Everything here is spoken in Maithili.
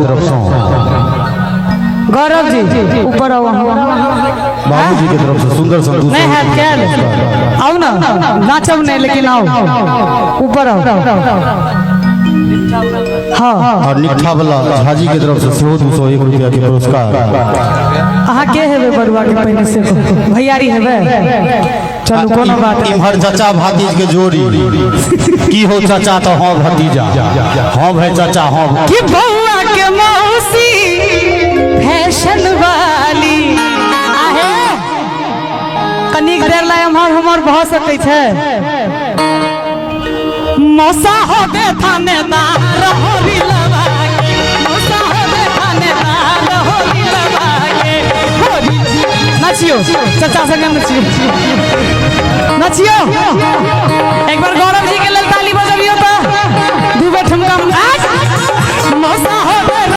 के तरफ से। गौरव जी, ऊपर आओ अहाँ। बाबूजी के तरफ से सुंदर सन 200। नहीं हैत कैल, आओ ना, नाचब नहीं लेकिन आओ, ऊपर आओ। हाँ। और निठा वाला झाजी के तरफ से सेहो 201 रुपया के पुरस्कार। अहाँ के हेबै बरुआ के पहिने से? भैयारी हेबै? चलू, कोनो बात नहीं। इम्हर चाचा भातीज के जोड़ी की हो, चाचा तो हाँ, भतीजा हाँ, भाई चाचा हाँ। कि बउआ के मौसी फैशन वाली आहे, कनिक देर ला एम्हर हमर भऽ सकै छै। मौसा होबे थानेदार होरी लगा के, मौसा होबे थानेदार होरी लगा के होरी। नचियो, चाचा संगे नचियो, नचियो एक बार गौरव।